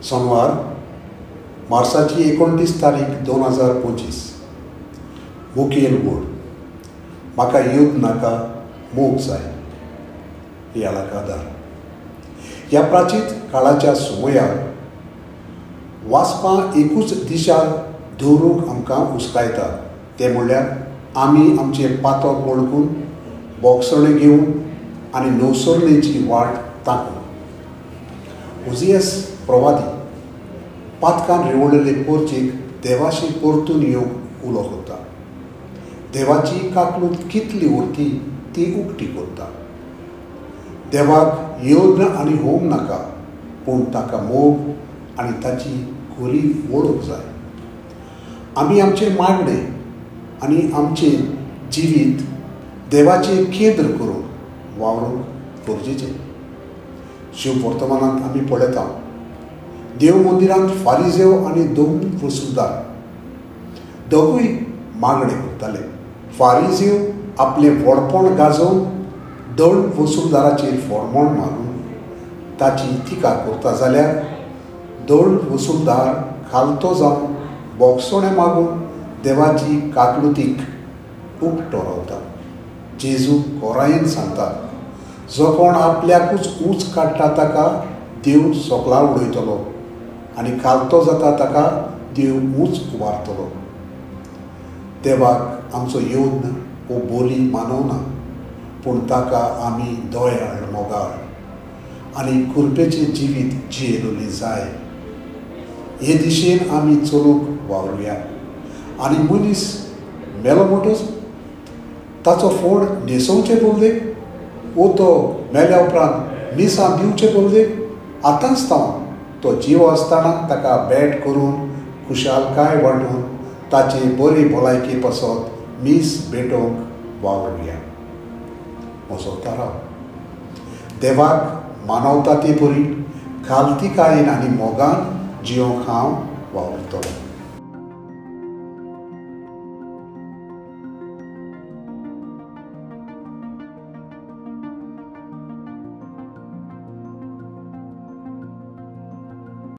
सोमवार मार्साची 29 तारीख 2025. मुखेल वड म्हाका युद्ध नाका, मोग जाय. आदार ह्या प्राचीन काळाच्या सुमयार वाचपां एकूच दिशा दवरूंक आमकां उस्कायता, तें म्हणल्यार आमी आमचें पातक वळखून बोगसणें घेवन आनी नवसरणेची वाट ताकून. ओजियस प्रवादी पातकान रेवळिल्ले पोर्चीक देवाशी परतून येवंक उलो करता. देवाची काकलूत कितली उरती ती उक्ती करता. देवाक यज्ञ आनी होम नाका, पूण ताका मोग आनी ताची खरी वळख जाय. आमी आमचें मागणें आनी आमचें जिवीत देवाचें केंद्र करून वावरूंक गरजेचें. शिव वर्तमानांत आमी पळयता, देव मंदिरांत फारिजेव आनी दोन वसुलदार दोगूय मागणें करताले. फारिजेव आपलें व्हडपण गाजोवन दंड वसुलदाराचेर फॉर्मोण मारून ताची टिका करता, जाल्यार दंड वसुलदार खालतो जावन बोगसणें मागून देवाची काकलुतीक उक्तो रावता. जेजू कोरायेन सांगता, जो कोण आपल्याकूच ऊंच काडटा ताका देव सोकला उडयतलो आनी खालतो जाता ताका देव ऊंच उबारतलो. देवाक आमचो यज्ञ वो बोली मानवना, पूण ताका आमी दयाळ मोगाळ आनी कृपेचें जिवीत जियेलोलें जाय. हे दिशेन आमी चलूंक वावरुया. आनी मनीस मेलो म्हणटच ताचो फोण न्हेसोवचें बदलेक वो तो मेल्या उपरांत मिसां दिवचे बदलेक आतांच तावन तो जीव आसतना ताका भेट करून खुशालकाय वांटून ताची बरी भलायकी पासत मीस भेटोवंक वावरुया. म्हजो थाराव, देवाक मानवता ते परी खालतिकायेन आनी मोगान जियोंक हांव वावुरतलो.